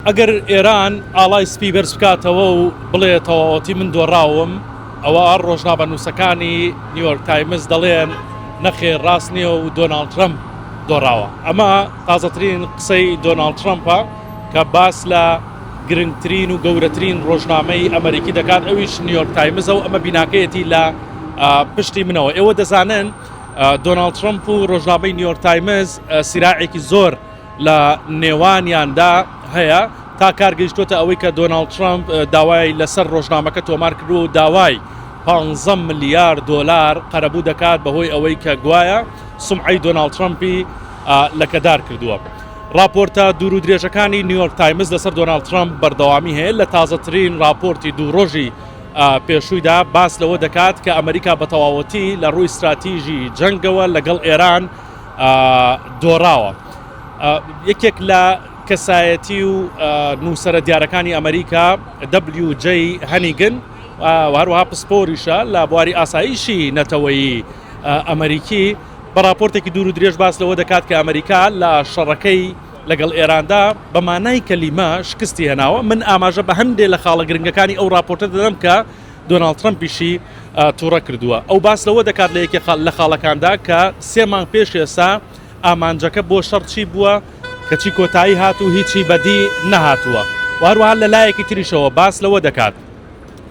ئەگەر ئێران ئاڵای سپی بەرز بکاتەوە و بڵێ تەواوەتی من دۆڕاوم، ئەوا ڕۆژنامەنووسەکانی نیویۆرک تایمز دەڵێن نەخێر ڕاست نییە و دۆناڵد ترەمپ دۆڕاوە. ئەمە تازەترین قسەی دۆناڵد ترەمپە کە باس لە گرنگترین و گەورەترین ڕۆژنامەی ئەمەریکی دەکات، ئەویش نیویۆرک تایمزە و ئەمە بیناکەیەتی لە پشتی منەوە. ئێوە دەزانن دۆناڵد ترەمپ و ڕۆژنامەی نیویۆرک تایمز سیراعێکی زۆر لە نێوانیاندا هەیە تا کار گەیشتۆتە ئەوەی کە دۆناڵد ترەمپ داوای لەسەر ڕۆژنامەکە تۆمار کردووە و داوای 15 ملیار دۆلار قەرەبوو دەکات بەهۆی ئەوەی کە گوایە سومعەی دۆناڵد ترەمپی لەکەدار کردووە. راپۆرتە دوور و درێژەکانی نیویۆرک تایمز لەسەر دۆناڵد ترەمپ بەردەوامی هەیە لە تازەترین راپۆرتی دوو ڕۆژی پێشوویدا باس لەوە دەکات کە ئەمریکا بە تەواوەتی لە ڕووی ستراتیژی جەنگەوە لەگەڵ ئێران دۆڕاوە. یەکێک لە کەسایەتی و نووسەرە دیارەکانی ئەمریکا WJ هەنیگن و هەروەها پسپۆریشە لە بواری ئاسایشی نەتەوەیی ئەمریکی بە راپۆرتێکی دوور و درێژ باس لەوە دەکات کە ئەمریکا لە شەڕەکەی لەگەڵ ئێراندا بە مانای کەلیمە شکستی هێناوە من ئاماژە بە هەندێک لە خاڵە گرنگەکانی ئەو راپۆرتە دەدەم کە دۆناڵد ترەمپیشی توڕە کردووە. ئەو باس لەوە دەکات لە یەکێک لە خاڵەکاندا کە سێ مانگ پێش ئێستا ئامانجەکە بۆ شەڕ چی بووە، کەچی کۆتایی هات و هیچی بەدی نەهاتووە و هەروەها لە لایەکی تریشەوە باس لەوە دەکات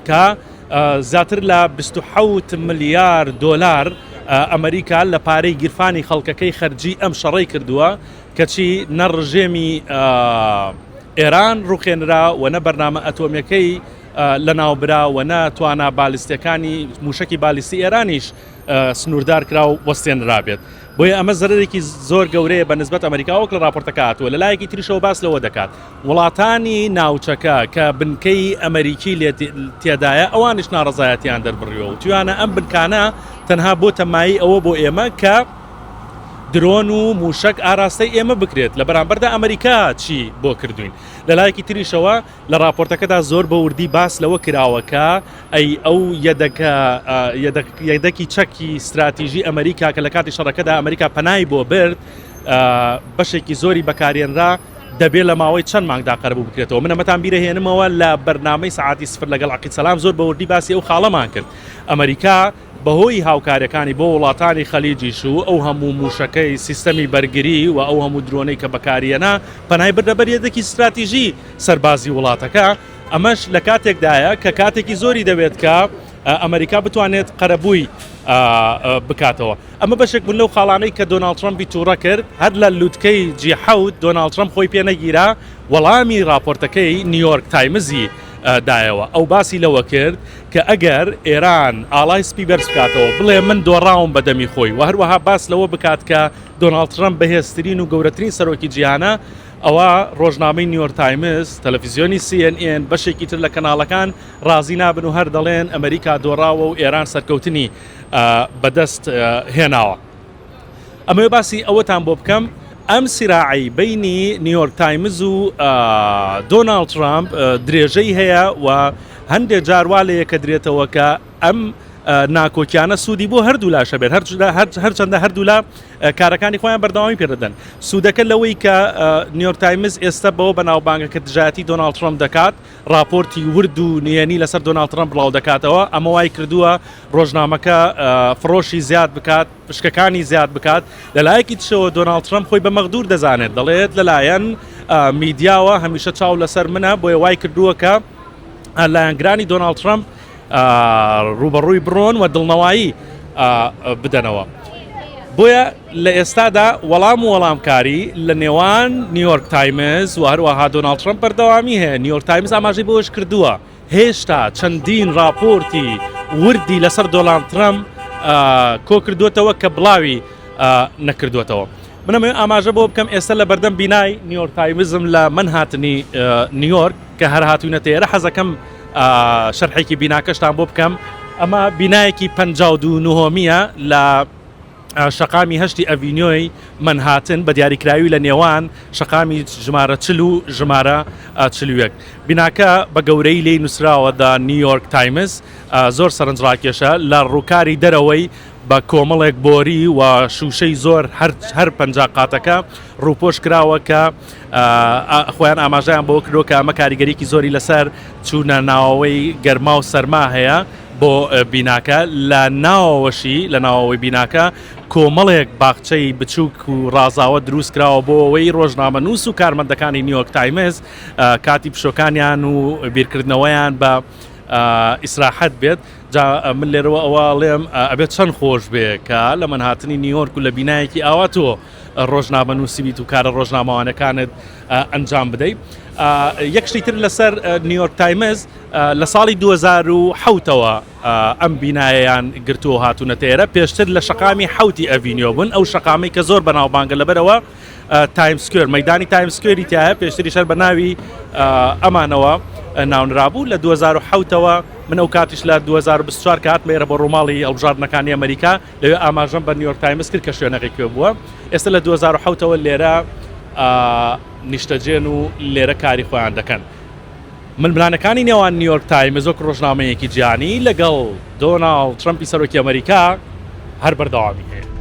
کە زیاتر لە 27 ملیار دۆلار ئەمریکا لە پارەی گیرفانی خەڵکەکەی خەرجی ئەم شەڕەی کردووە، کەچی نە ڕژێمی ئێران ڕوخێنرا و نە بەرنامە ئەتۆمیەکەی لەناوبرا و نە توانا بالیستیەکانی موشەکی بالیستی ئێرانیش سنووردار کرا و وەستێنرابێت. بۆیە ئەمە زەرەرێکی زۆر گەورەیە بە نسبەت ئەمریکا وەک لە راپۆرتەکە هاتووە. لە لایەکی تریشەوە باس لەوە دەکات وڵاتانی ناوچەکە کە بنکەی ئەمریکی لێ تێدایە ئەوانیش ناڕەزایەتیان دەربڕیوە و تویانە ئەم بنکانە تەنها بۆتە مایەی ئەوە بۆ ئێمە کە درۆن و موشەک ئاراستەی ئێمە بکرێت لە بەرامبەردا ئەمریکا چی بۆ کردوین. لە لایەکی تریشەوە لە ڕاپۆرتەکەدا زۆر بە وردی باس لەوە کراوە کە ئەی ئەو یەدەکە یەدەکی چەکی ستراتیژی ئەمریکا کە لە کاتی شەڕەکەدا ئەمریکا پەنای بۆ برد بەشێکی زۆری بەکارێنرا دەبێت لە ماوەی چەند مانگدا قەرەبوو بکرێتەوە من ئەمەتان بیرەهێنمەوە لە بەرنامەی سەعاتی سفر لەگەڵ عەقید سەلام زۆر بە وردی باسی ئەو خاڵەمان کرد ئەمریکا بەهۆی هاوکاریەکانی بۆ وڵاتانی خەلیجیش و ئەو هەموو موشەکەی سیستەمی بەرگری و ئەو هەموو درۆنەی کە بەکاریەنا پەنای بردە بەر یەدەکی ستراتیژی سەربازی وڵاتەکە، ئەمەش لە کاتێکدایە کە کاتێکی زۆری دەوێت کە ئەمریکا بتوانێت قەرەبووی بکاتەوە. ئەمە بەشێک بوون لەو خاڵانەی کە دۆناڵد ترەمپی تووڕە کرد، هەر لە لوتکەی جی حەوت دۆناڵد ترەمپ خۆی پێ نەگیرا وەڵامی ڕاپۆرتەکەی نیویۆرک تایمزی دایەوە. ئەو باسی لەوە کرد کە ئەگەر ئێران ئاڵای سپی بەرز بکاتەوە بڵێ من دۆڕاوم بە دەمی خۆی و هەروەها باس لەوە بکات کە دۆناڵد ترەمپ بەهێزترین و گەورەترین سەرۆکی جیهانە، ئەوا ڕۆژنامەی نیویۆرک تایمز، تەلەفیزیۆنی سی ئێن ئێن، بەشێکی تر لە کەناڵەکان ڕازی نابن و هەر دەڵێن ئەمریکا دۆڕاوە و ئێران سەرکەوتنی بەدەست هێناوە. ئەمەوێ باسی ئەوەتان بۆ بکەم ئەم سیراعەی بینی نیویۆرک تایمز و دۆناڵد ترامپ درێژەی هەیە و هەندێک جار وا لە یەکە درێتەوە کە ئەم ناکۆکیانە سوودی بۆ هەردوو لاشە بێت هەرچەندە هەردوولا کارەکانی خۆیان بەردەوامی پێدەدەن سوودەکە لەوەی کە نیویۆرک تایمز ئێستا بەوە بەناوبانگە کە دژایەتی دۆناڵد ترامپ دەکات ڕاپۆرتی ورد و نهێنی لەسەر دۆناڵد ترەمپ بڵاو دەکاتەوە، ئەمە وای کردووە ڕۆژنامەکە فڕۆشی زیاد بکات، پشکەکانی زیاد بکات، لە لایەکی ترەوە دۆناڵد ترەمپ خۆی بە مەغدور دەزانێت، دەڵێت لەلایەن میدیاوە هەمیشە چاو لەسەر منە، بۆیە وای کردووە کە لایەنگرانی دۆناڵد ترەمپ ڕووبەڕووی بڕۆن و دڵنەوایی بدەنەوە. بۆیە لە ئێستادا وەڵام و وەڵامکاری لە نێوان نیویۆرک تایمز و هەروەها دۆناڵد ترەمپ بەردەوامی هەیە. نیویۆرک تایمز ئاماژەی بەوەش کردووە، هێشتا چەندین ڕاپۆرتی وردی لەسەر دۆناڵد ترەمپ کۆکردووەتەوە کە بڵاوی نەکردووەتەوە. من ئەمەوێ ئاماژە بۆ بکەم ئێستا لە بەردەم بینای نیویۆرک تایمزم لە مەنهاتنی نیویۆرک کە هەر هاتوینەتە ئێرە حەزەکەم شەرحێکی بیناکەشتان بۆ بکەم. ئەمە بینایەکی 52 نهۆمیە لە شەقامی هەشتی ئەڤینیۆی مەنهاتن بە دیاریکراوی لە نێوان شەقامی ژمارە 40 و ژمارە 41. بیناکە بە گەورەی لێی نووسراوە The New York Times زۆر سەرنجڕاکێشە لە ڕووکاری دەرەوەی بە کۆمەڵێک بۆری و شوشەی زۆر هەر هەر 50 قاتەکە ڕووپۆش کراوە کە خۆیان ئاماژەیان بۆ کردووە کە ئەمە کاریگەریکی زۆری لەسەر چوونە ناوەوەی گەرما و سەرما هەیە بۆ بیناکە لە ناوەوەشی لە ناوەوەی بیناکە کۆمەڵێک باخچەی بچووک و ڕازاوە دروست کراوە بۆ ئەوەی ڕۆژنامەنووس و کارمەندەکانی نیویۆرک تایمز کاتی پشۆکانیان و بیرکردنەوەیان بە ئیسراحەت بێت جا من لێرەوە ئەوە ئەڵێم ئەبێت چەند خۆش بێ کە لە مەنهاتنی نیویۆرک و لە بینایەکی ئاوا تۆ ڕۆژنامەنووسی بیت و کارە ڕۆژنامەوانەکانت ئەنجام بدەیت. یەک شتی تر لەسەر نیویۆرک تایمز لە ساڵی 2007ەوە ئەم بینایەیان گرتووە هاتوونەتە ئێرە پێشتر لە شەقامی حوتی ئەڤینیۆ بوون ئەو شەقامەی کە زۆر بەناوبانگە لەبەرەوە تایم سکوێر مەدانی تایم سکوێری تایە پێشتری شەر بە ناوی ئەمانەوە ناونرابوو لە 2007ەوە من ئەو کاتیش لە 2024 کات مێرە بۆ ڕووماڵی هەڵبژاردنەکانی ئەمریکا لەوێ ئاماژەم بە نیویۆرک تایمز کرد کە شوێنەکەی کوێ بووە ئێستا لە 2007ەوە لێرە نیشتەجێن و لێرە کاری خۆیان دەکەن. ململانەکانی نێوان نیویۆرک تایمز وەک ڕۆژنامەیەکی جیهانی لەگەڵ دۆناڵد ترەمپی سەرۆکی ئەمریکا هەر بەردەوامی هەیە.